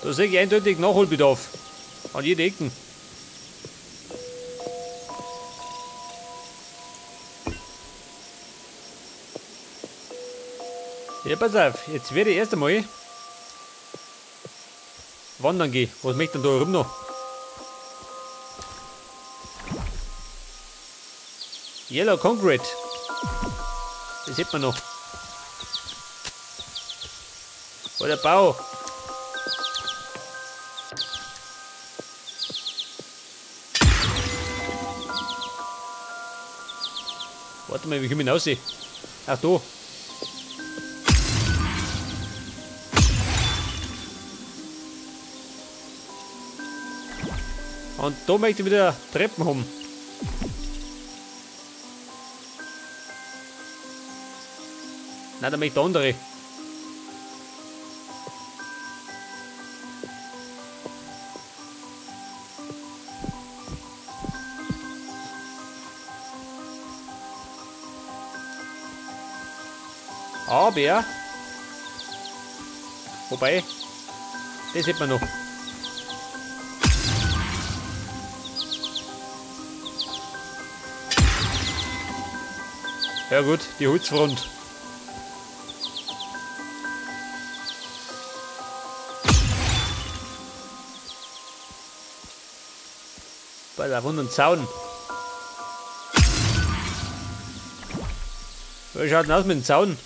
Da sehe ich eindeutig Nachholbedarf. An jede Ecken. Ja, pass auf, jetzt werde ich erst einmal wandern gehen. Was möchte denn da rum noch? Yellow Concrete. Das sieht man noch. Wo der Bau? Warte mal, wie komme ich denn raus? Ach, da. Und da möchte ich wieder Treppen haben. Nein, da möchte ich andere. Aber, wobei, das sieht man noch. Ja gut, die Holzfront. Bei der runden Zaun. Wie schaut denn aus mit dem Zaun?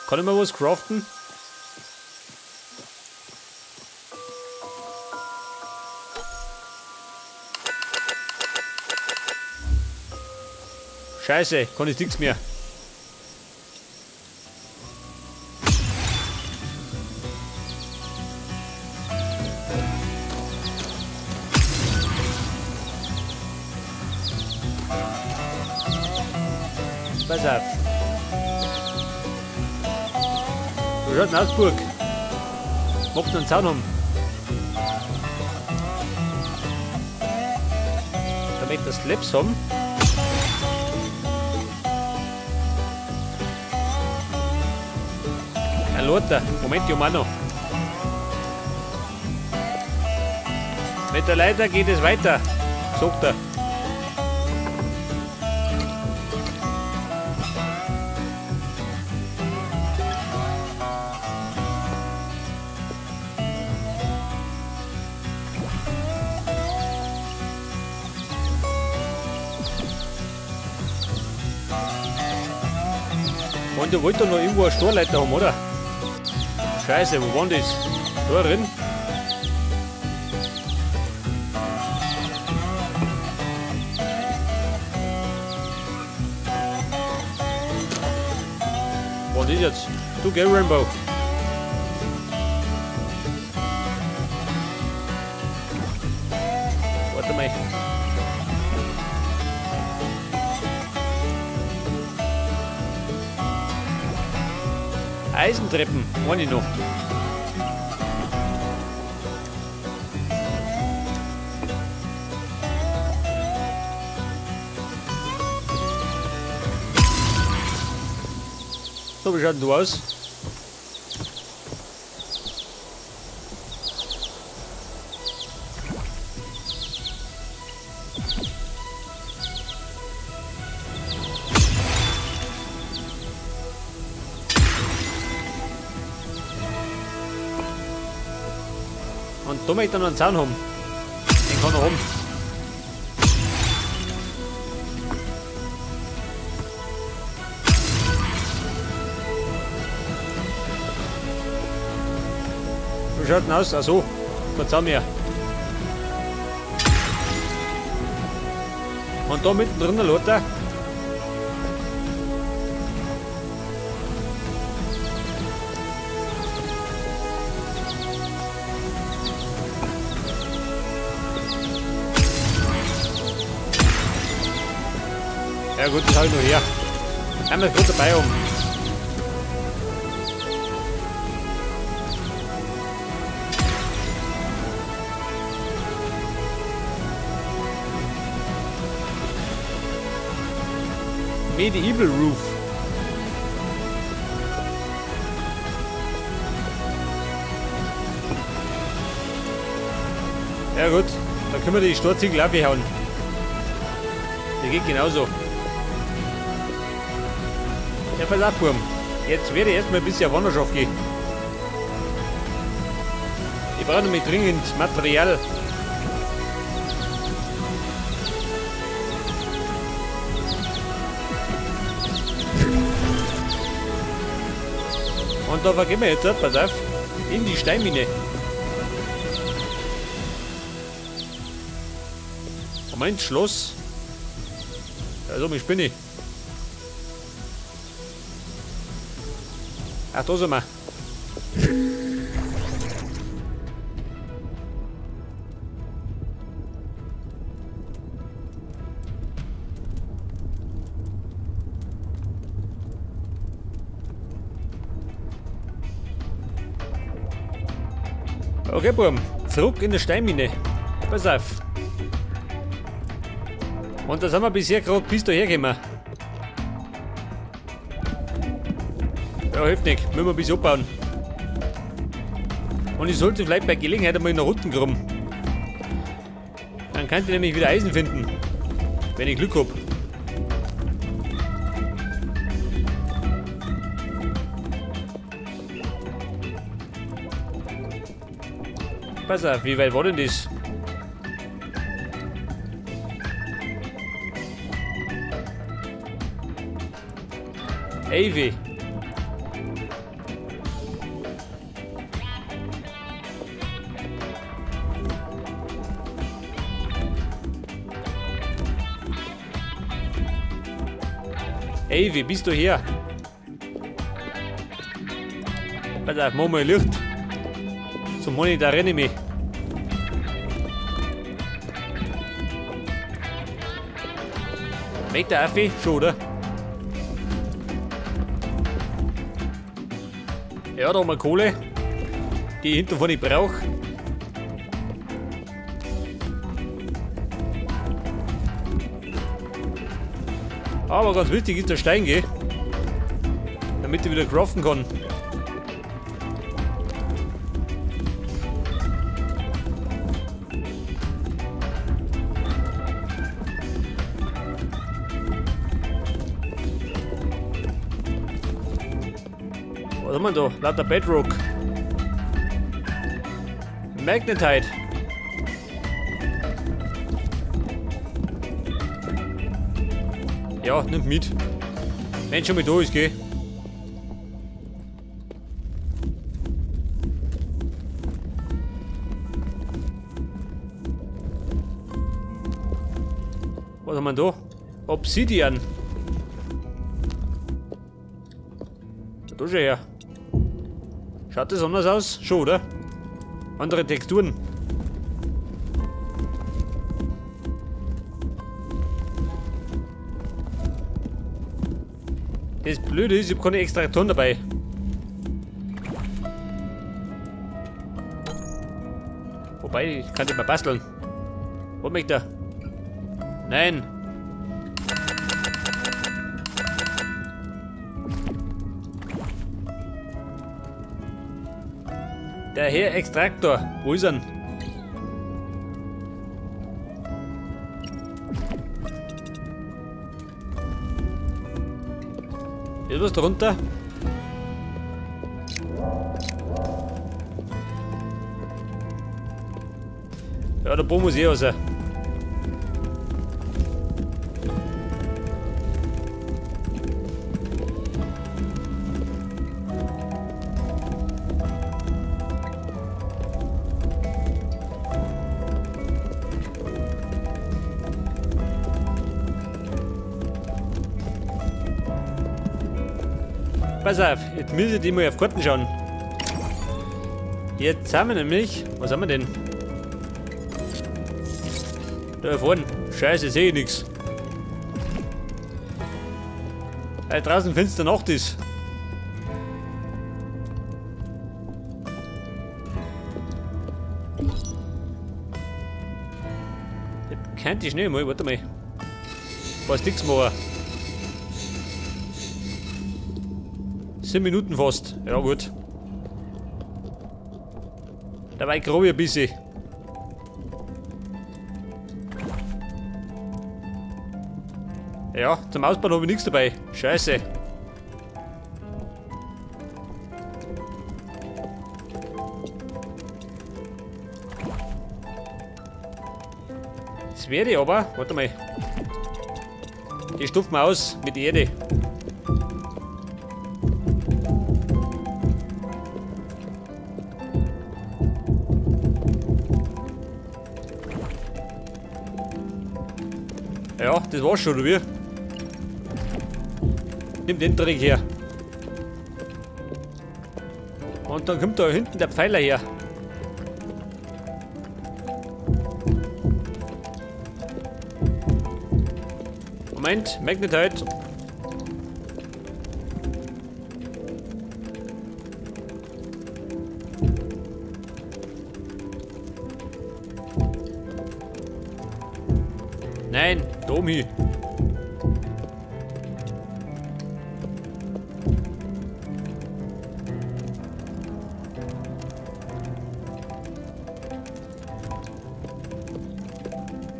Kann ich mal was craften? Scheiße, kann ich nichts mehr. Pass auf. Wo schaut denn aus, Burg? Magst du einen Zaun haben? Damit das Slabs haben. Ein Lothar. Moment, ich auch noch. Mit der Leiter geht es weiter, sagt er. Und ihr wollt doch noch irgendwo eine Storleiter haben, oder? Scheiße, wo war das? Da drin? Wo war das jetzt? Du geh, Rainbow. Warte mal. Eisentreppen, meine ich noch. So, wie schaut denn du aus? Und da möchte ich noch einen Zaun haben. Den kann er haben. Wie schaut denn aus? Ach so, kein Zaun mehr. Und da mittendrin der Lothar. Ja gut, das habe ich noch her. Einmal gut dabei um. Medieval Roof. Ja gut, dann können wir die Storziegel auch weghauen. Der geht genauso. Ja, pass auf, Burm. Jetzt werde ich erstmal ein bisschen auf Wanderschaft gehen. Ich brauche nämlich dringend Material. Und da gehen wir jetzt, pass auf, in die Steinmine. Moment, Schloss. Also, ich spinne. Ach, da sind wir. Okay, Burm, zurück in die Steinmine. Pass auf. Und da sind wir bisher gerade bis daher gekommen. Ja, hilft nicht. Müssen wir ein bisschen abbauen. Und ich sollte vielleicht bei Gelegenheit einmal nach unten kommen. Dann kann ich nämlich wieder Eisen finden. Wenn ich Glück hab. Pass auf, wie weit war denn das? Ey, wie? Ey, wie bist du hier? Pass auf, mach mal Licht. Zum Monitor renne ich mich. Meter Affe? Schon, oder? Ja, da haben wir Kohle, die ich hinten von ich brauche. Aber ganz wichtig ist der Stein, gell? Damit ich wieder craften kann. Was haben wir da? Lauter Bedrock. Magnetite. Ja, nimmt mit. Wenn schon mal da ist, gell? Was haben wir da? Obsidian. Da schon her. Schaut das anders aus? Schon, oder? Andere Texturen. Das Blöde ist, ich habe keine Extraktoren dabei. Wobei, ich kann die mal basteln. Wo möchte er? Nein. Der Herr Extraktor, wo ist er denn? Ist was drunter? Ja, der Boom muss eh raus. Pass auf, jetzt müssen ich mal auf Karten schauen. Jetzt haben wir nämlich. Was haben wir denn? Da vorne. Scheiße, sehe ich nichts. Weil draußen finster Nacht ist. Jetzt könnte ich schnell mal, warte mal. Ein paar Sticks machen. 10 Minuten fast. Ja gut. Dabei grob ich ein bisschen. Ja, zum Ausbauen habe ich nichts dabei. Scheiße. Jetzt werde ich aber, warte mal, die stopfen wir aus mit Erde. Ja, das war's schon, oder wie? Nimm den Dreck her. Und dann kommt da hinten der Pfeiler her. Moment, Magnetite. Nein, Domi.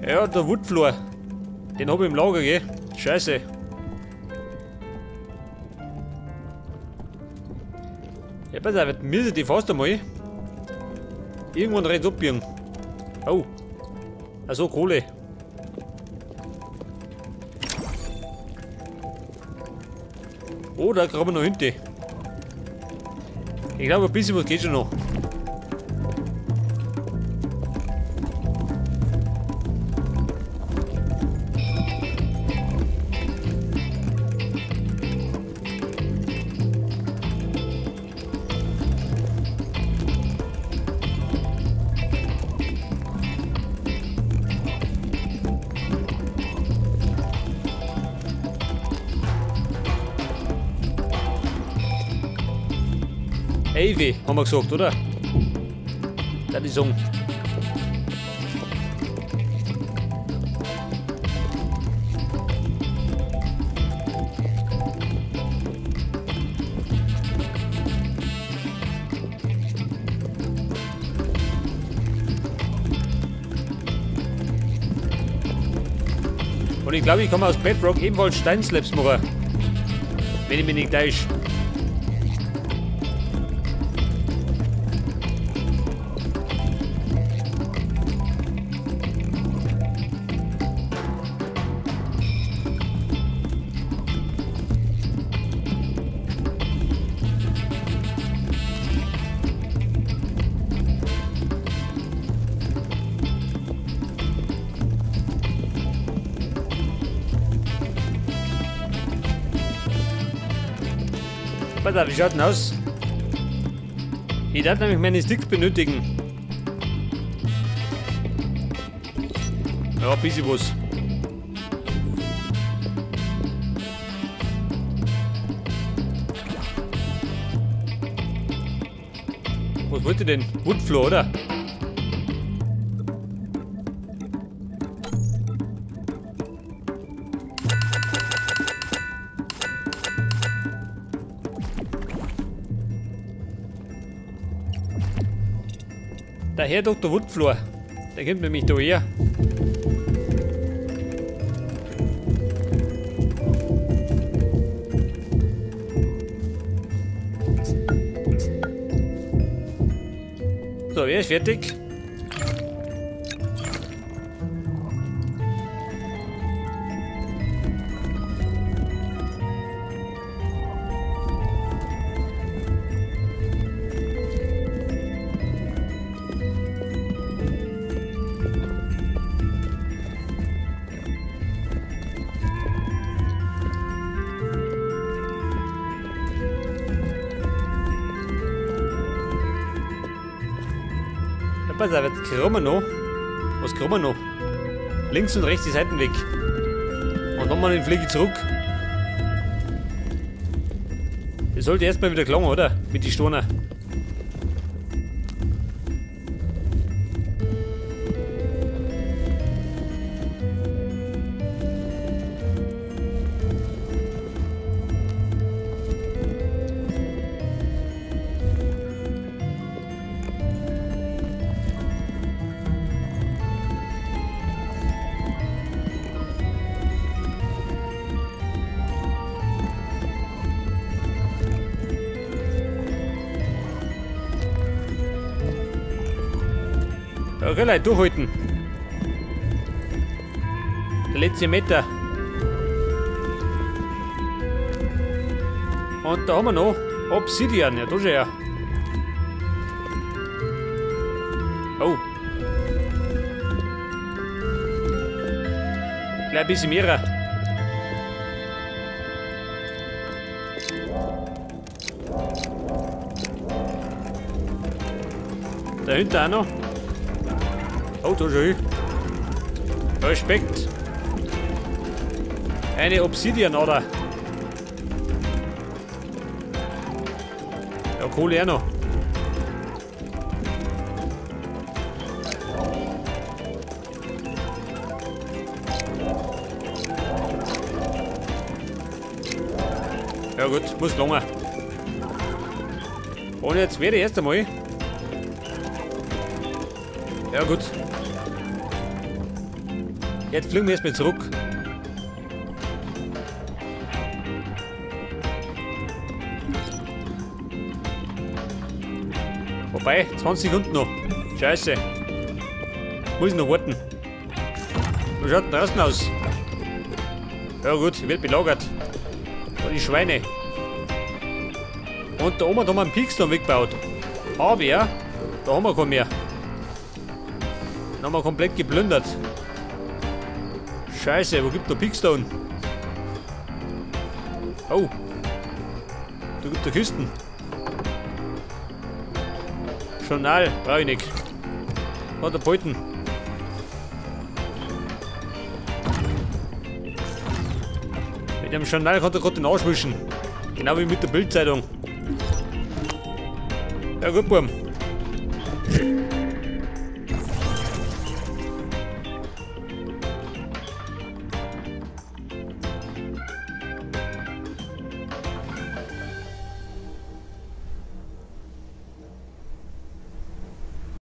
Ja, der Woodfloor. Den hab ich im Lager, gell? Scheiße. Ja, pass auf, jetzt müssen die fast einmal irgendwann rechts abbiegen. Oh. Also Kohle. Oh, da graben wir noch hinten. Ich glaube, ein bisschen was geht schon noch. Ivy, haben wir gesagt, oder? Das ist so. Und ich glaube, ich kann aus Bedrock ebenfalls Steinslabs machen. Wenn ich mich nicht täusche. Pass auf, wie schaut denn aus? Ich darf nämlich meine Sticks benötigen. Ja, ein bisschen was. Was wollt ihr denn? Woodfloor, oder? Der Herr Dr. Woodfloor, der kommt nämlich da her. So, wer ist fertig? Pass auf, jetzt kriegen wir noch. Was kriegen wir noch? Links und rechts die Seiten weg. Und dann mal den Fliege zurück. Das sollte erstmal wieder klappen, oder? Mit den Steinen. Okay, Leute, durchhalten. Der letzte Meter. Und da haben wir noch Obsidian. Ja, da schon her. Oh. Gleich ein bisschen mehr. Dahinter auch noch. Oh, da schon. Respekt. Eine Obsidian-Ader. Ja, Kohle auch noch. Ja gut, muss lange. Und jetzt werde ich erst einmal. Ja gut. Jetzt fliegen wir erstmal zurück. Wobei, 20 Sekunden noch. Scheiße. Muss ich noch warten. Wie schaut denn draußen aus? Ja gut, wird belagert. Und die Schweine. Und da oben haben wir einen Peakstone weggebaut. Aber da haben wir keinen mehr. Den haben wir komplett geplündert. Scheiße, wo gibt der Peakstone? Oh. Da gibt es Kisten. Journal, brauche ich nicht. Hat er behalten. Mit dem Journal kann er gerade den Arsch wischen. Genau wie mit der Bildzeitung. Ja gut, Bub.